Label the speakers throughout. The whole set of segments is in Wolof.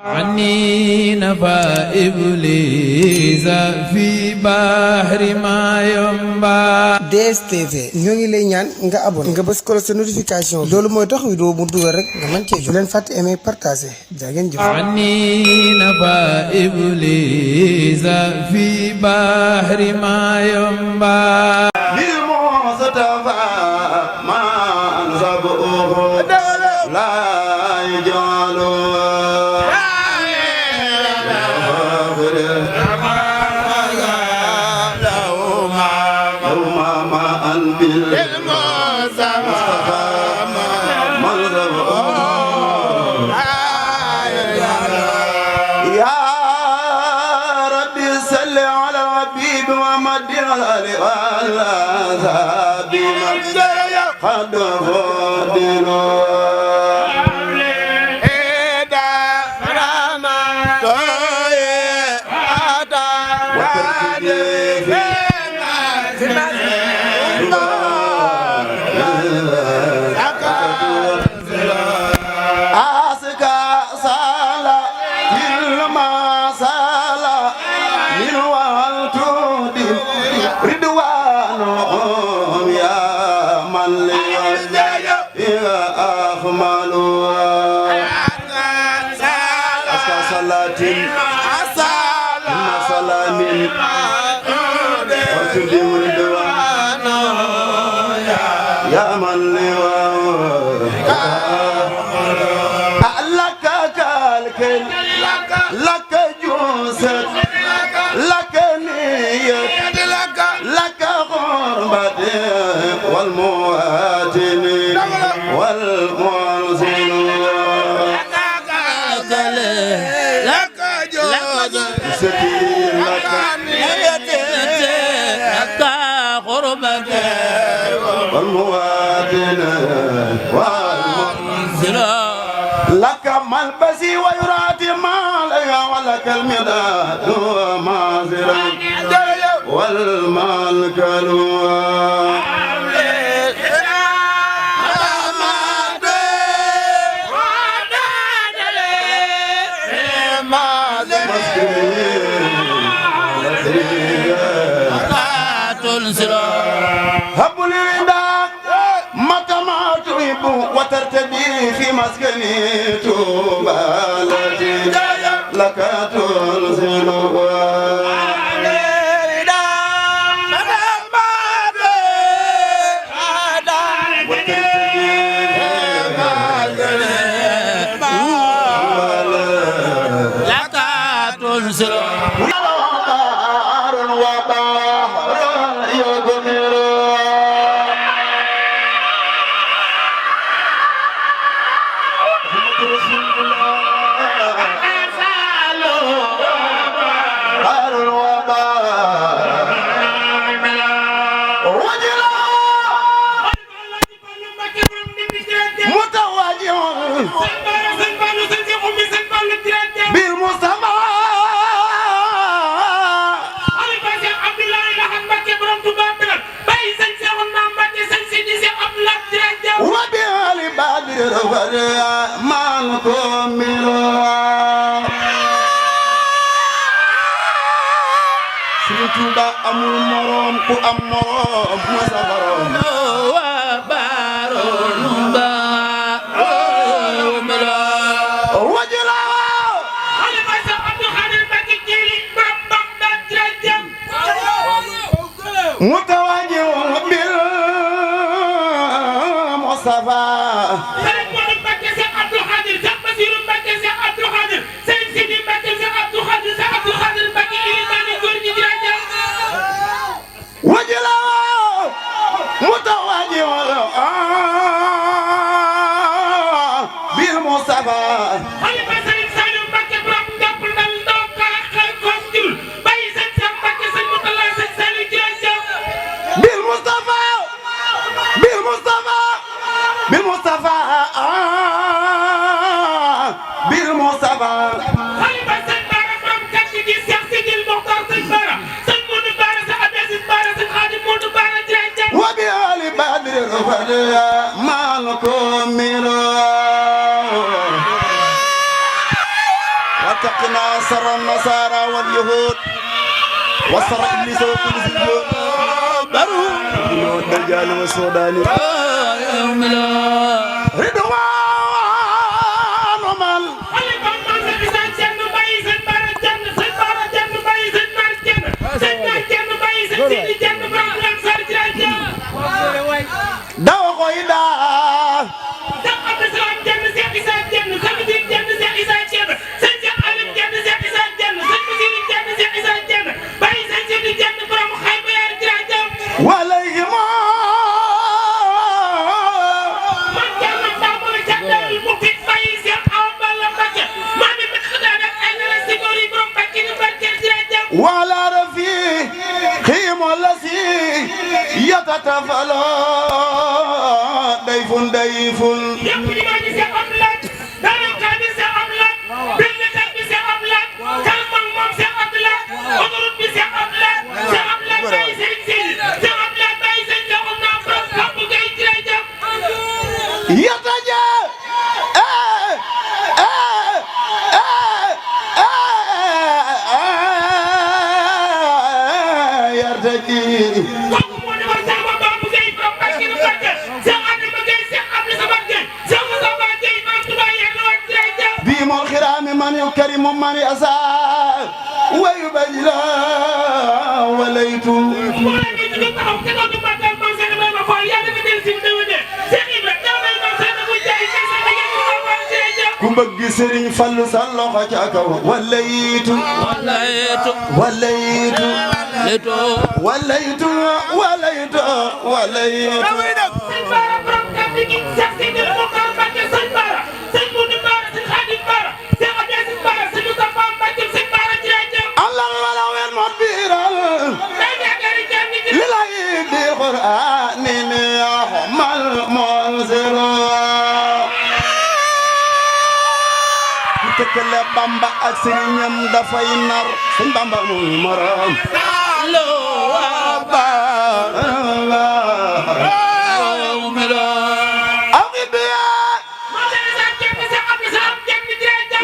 Speaker 1: عني نفى إبليس في بحر ما ينبع.
Speaker 2: DSTV ñoo ngi lay ñaan nga abonné nga bës ko sa notification loolu mooy tax vidéo bu dugal rek nga mën cee jot. Bu leen fàtte aimer partager jaa ngeen jëf.
Speaker 1: عني نفى إبليس في بحر ما ينبع.
Speaker 3: لك ملبسي ويراتي مالك ولك المداد ومازرا والمالك هب لي وترتدي في مسكني توبالتي لك تنزل amul morom ku am morom mo sa borom wa barun ba umra wajla khalifa sa abdul khadir bakki jili bam da jajam mutawaji bil mustafa واتقنا سر النصارى واليهود وسر ابليس وكل سجود والدجال والسوداني رضوان ومال داو قيدا وعلى رفيقهم الذي يتطفلا ضيف بيم الخرام من يكرم من يسعى ويبجلا وليت كمبج سرين فلو سالو خاكا وليت وليت وليت وليت وليت القرآن نعم المنذر تكلم بامبا ak sëriñam dafay nar sëñ Bamba muy maram lo ba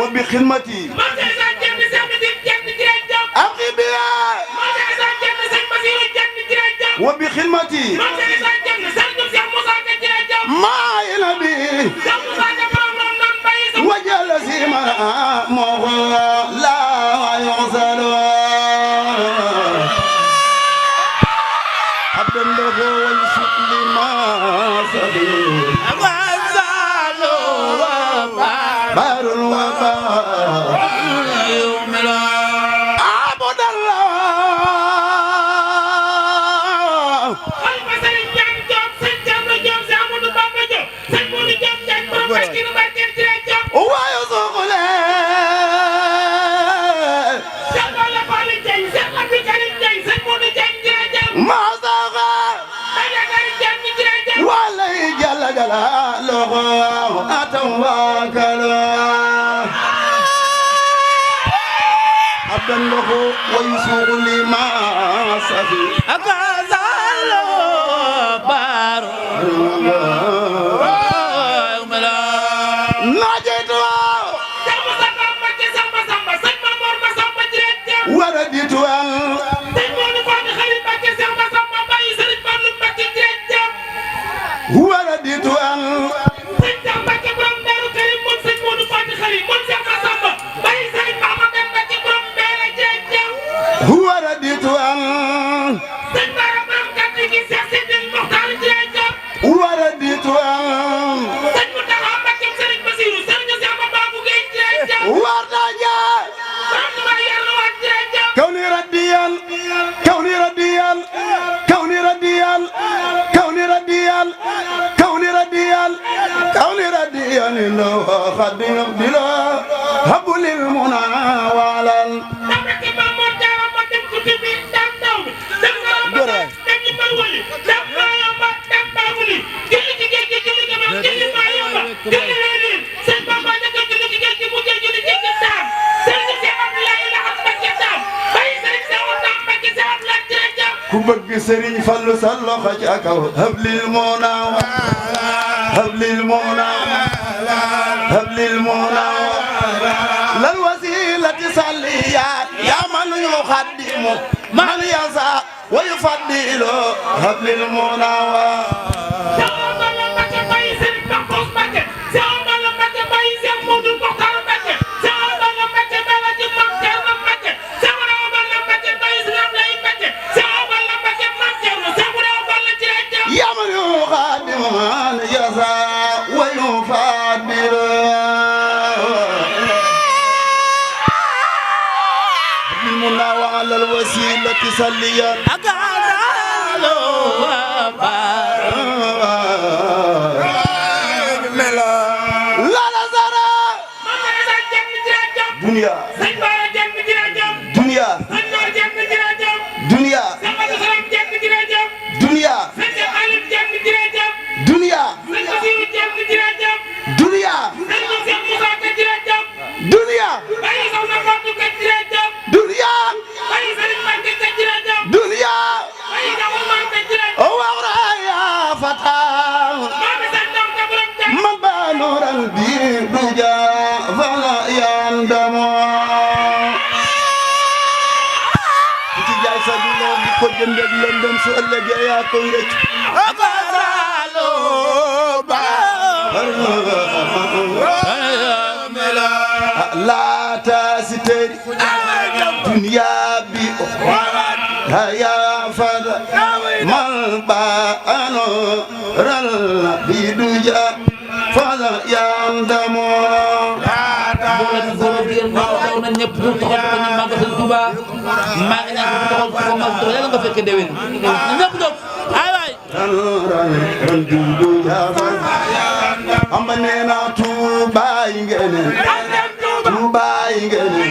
Speaker 3: وبخدمتي وبخدمتي ما ينبي وجل سيما لا يغزل عبد الله ويسوق لما سبيل غزال وبار وبار يوم عبد الله عبد الله ويسوق لما سفي أغزال بار نجد وردت وردت خد يقبلا هب للمنى وعلى كبق سرين فلو سلو خجاك هب للمنى هب للمنى هب للمنى للوزير يخدم من يسعى ويفضل هب المنوى يمن يخدم من يسعى ويفضل المنوى على الوسيلة صليا دنيا دنيا دنيا دنيا دنيا دنيا دنيا دنيا دنيا وورا يا فتى من بانور الدين دجا فلا يندم ci jaay sa bi lo di ko jënd ak lëndëm su ëllëgee yaa ko rëcc akasalo ba la tasiteri dunya bi ya fada mal ba ano ral bi duja fala yandamo
Speaker 1: taw na ñëpp ñu taxaw ko ñu màggal Sëñ Touba maa ngi ñaan ko taxaw ko màggal yàlla nga fekk déwén ñëpp jóg ay waay
Speaker 3: amba neena Touba yi ngene Touba yi ngene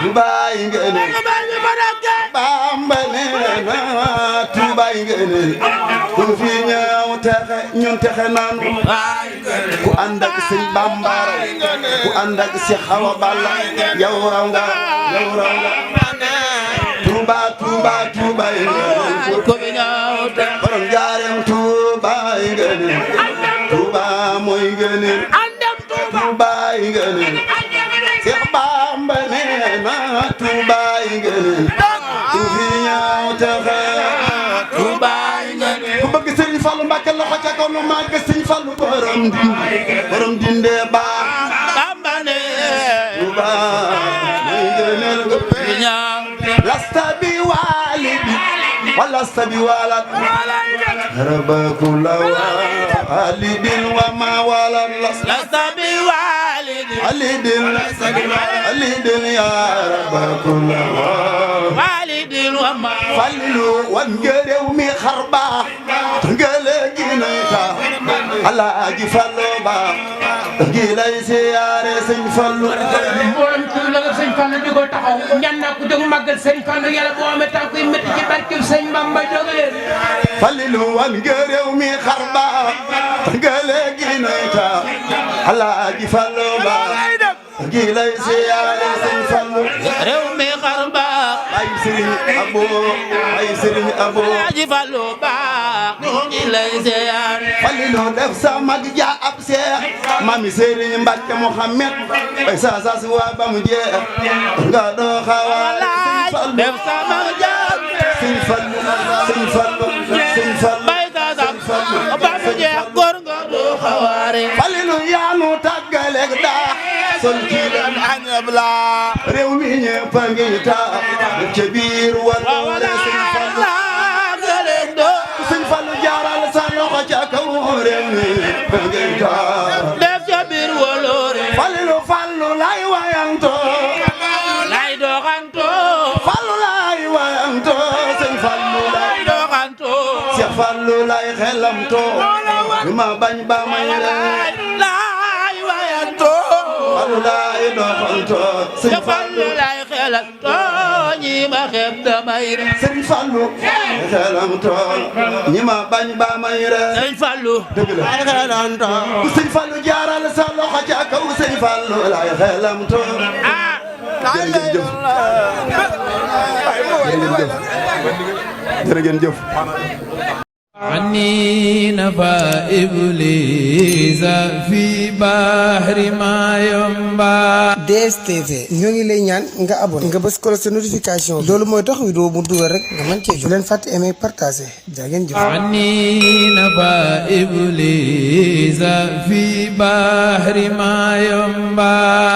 Speaker 3: Touba yi ngene bamba neena Touba yi ngene ku fi ñëw texe ñun texe nanu ku ànd ak Sëñ Bamba ku ànd ak Cheikh Awa Balla yow raw nga Touba Touba Touba yi ngene
Speaker 1: ko fi ñëw texe
Speaker 3: borom jaareem Touba yi ngene Touba mooy ngene Touba yi ngene Cheikh Bamba neena Touba yi ngene ku fi ñëw texe
Speaker 1: Touba yi ngene
Speaker 3: ku bëgg Serigne Fallou Mbacké loxo ca kaw nu màgg Serigne Fallou borom dinde baax
Speaker 1: Bamba ne
Speaker 3: Touba mooy ngene
Speaker 1: fi ñëw
Speaker 3: lasta bi walidi wala lasta bi walad rabakula walidin wa ma walad
Speaker 1: lasta bi walidi
Speaker 3: alidin ya rabakula
Speaker 1: walidin wa ma
Speaker 3: fallu wan ngerew mi xarba ngele ginayta alaaji fallo ba gi lay siyaare Sëñ Fallu
Speaker 4: mboolem ci la nga Sëñ Fallu di ko taxaw ñaan naa ko jóg màggal Sëñ Fallu yàlla boo amee tànk yu métti ci barkeb Sëñ Bamba jóg leen
Speaker 3: fallu wan ngerew mi xarba ngele ginayta alaaji fallo ba gi lay siyaare Sëñ Fallu
Speaker 1: réew mi xarba
Speaker 3: ay Serigne Abo
Speaker 1: Alaaji Fallu baax gi lay siyaare
Speaker 3: Fallu def sa mag ja ab seex mami Serigne Mbacké Mohamed ay sa si waa ba mu jeex nga doo xawaale
Speaker 1: def sama jaam
Speaker 3: Sëñ Fallu
Speaker 1: bay sa ba mu jeex góor nga doo xawaare
Speaker 3: Fallu yaanu tàggaleeg daa sol ci leen añab la réew mi ñëpp a ngi taa ca biir wala Sëñ Fallu jaaral sa loxo ca kaw réew mi ñëpp a ngi taa
Speaker 1: def ca biir woloore
Speaker 3: Fallu lay wayanto
Speaker 1: lay doxanto
Speaker 3: Fallu lay wayanto Sëñ Fallu lay
Speaker 1: doxanto
Speaker 3: Cheikh Fallu lay xelamto ma bañ ba may
Speaker 1: lay wayanto
Speaker 3: Fallu lay doxanto Sëñ
Speaker 1: Fallu lay xelamto ñi ma xeeb damay
Speaker 3: Sëñ Fallu xelamto ñi ma bañ ba may
Speaker 1: Sëñ Fallu
Speaker 3: dëgg la xelamto ku Sëñ Fallu jaaral sa loxo ca kaw Sëñ Fallu lay xelamto jërë ngeen jëf
Speaker 5: عني نفى إبليس في بحر ما ينبع
Speaker 2: DSTV ñoo ngi lay ñaan nga abonné nga bës ko sa notification loolu mooy tax vidéo mu dugal rek nga mën cee jot leen fàtte aimer partager jaa ngeen jëf
Speaker 5: عني نفى إبليس في بحر ما ينبع